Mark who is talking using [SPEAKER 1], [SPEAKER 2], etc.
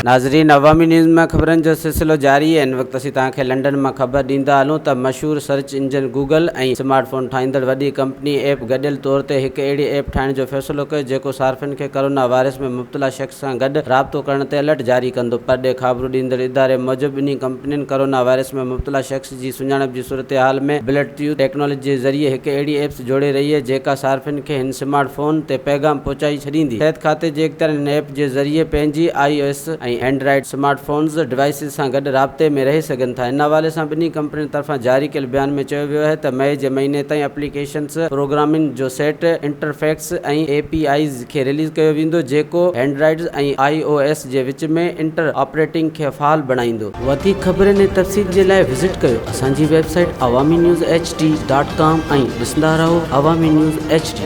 [SPEAKER 1] ناظرين عوامي نيوز مان خبرن جو سلسلو جاري آهي. هن وقت اسين توهان کي لنڊن مان خبر ڏيندا هلون ته مشهور search engine Google ۽ smart phone ٺاهيندڙ وڏي ڪمپني ايپ گڏيل طور تي هڪ اهڙي ايپ ٺاهڻ جو فيصلو ڪيو جيڪو صارفين کي ڪرونا وائرس ۾ مبتلا شخص سان گڏ رابطو ڪرڻ تي الرٽ جاري ڪندو. پرڏيهه خابرو ڏيندڙ اداري موجب ٻنهي ڪمپنين ڪرونا وائرس ۾ مبتلا شخص جي سڃاڻپ جي صورتحال ۾ بلٽ ٽيوٿ ٽيڪنالاجي جي ذريعي هڪ اهڙي ايپس جوڙي رهي آهي جيڪا صارفين کي هن سمارٽ فون تي پيغام پهچائي ڇڏيندي. صحت کاتي جي اختيارين هن ايپ جي ذريعي پنهنجي I O S ۽ Android smart phones devices سان گڏ رابطي ۾ رهي سگهن ٿا. ان حوالي سان ٻنهي ڪمپنين طرفان جاري ڪيل بيان ۾ چيو ويو آهي ته مئي جي مهيني تائين اپليڪيشنز پروگرامنگ جو سيٽ، انٽرفيڪس ۽ اي پي آئيز کي رليز ڪيو ويندو جيڪو اينڊرائيڊز ۽ آء او ايس جي وچ ۾ انٽر آپريٽنگ کي فعال بڻائيندو. وڌيڪ خبرن ۽ تفصيل جي لاء وزٽ ڪيو اسان جي website Awami news H D dot com ۽ ڏسندا رهو عوامي نيوز ايڇ ڊي.